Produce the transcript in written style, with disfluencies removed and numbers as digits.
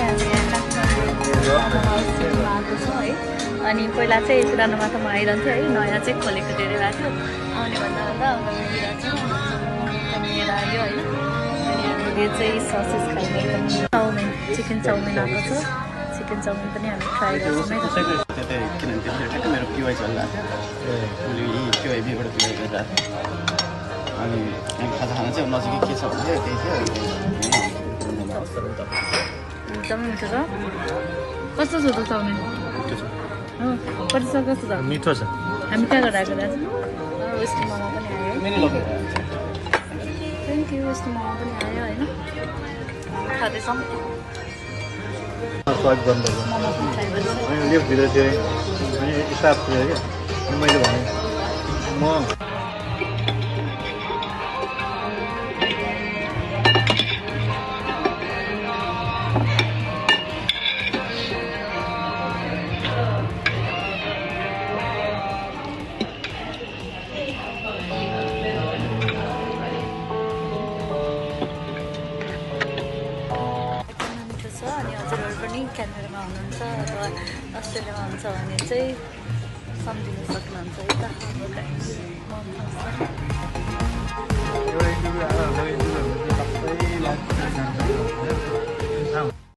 हामी यहाँ काठमाडौँ आएको छौँ है। अनि पहिला चाहिँ पुरानो माथामा आइरहन्थ्यो है, नयाँ चाहिँ खोलेको धेरै भएको थियो। आउने भन्दा लिएर आयो होइन। अनि हामीले चाहिँ ससेस खाने चाउमिन, चिकन चाउमिन आएको छ। चिकन चाउमिन पनि हामी ट्राई गर्छौँ है। किनभने त्यतिखेर मेरो पिवाई चलिरहेको थियो, उसले पिवाईबाट पिवाई गरिरहेको थियो। अनि खाजा खाना चाहिँ नजिकै के छ भने त्यही थियो। एकदमै मिठो छ। कस्तो छ त चाउमिन? हो, कति छ, कस्तो छ? मिठो छ। हामी कहाँ गएर आएको दाजु? वेस्ट मोमो पनि आयो है। Thank you. वेस्ट मोमो पनि आयो होइन। खाँदैछौँ। स्वाद गर्नुपर्छ। मोमो पनि ट्राई गर्दैछौँ। अनि लिफ्ट भित्र थियो अनि स्टाफ थियो क्या, मैले भने म अनि हजुरहरू पनि क्यानाडामा हुनुहुन्छ अथवा अस्ट्रेलियामा हुनुहुन्छ भने चाहिँ सम्झिन सक्नुहुन्छ है त। एउटा इन्टरभ्यू आएर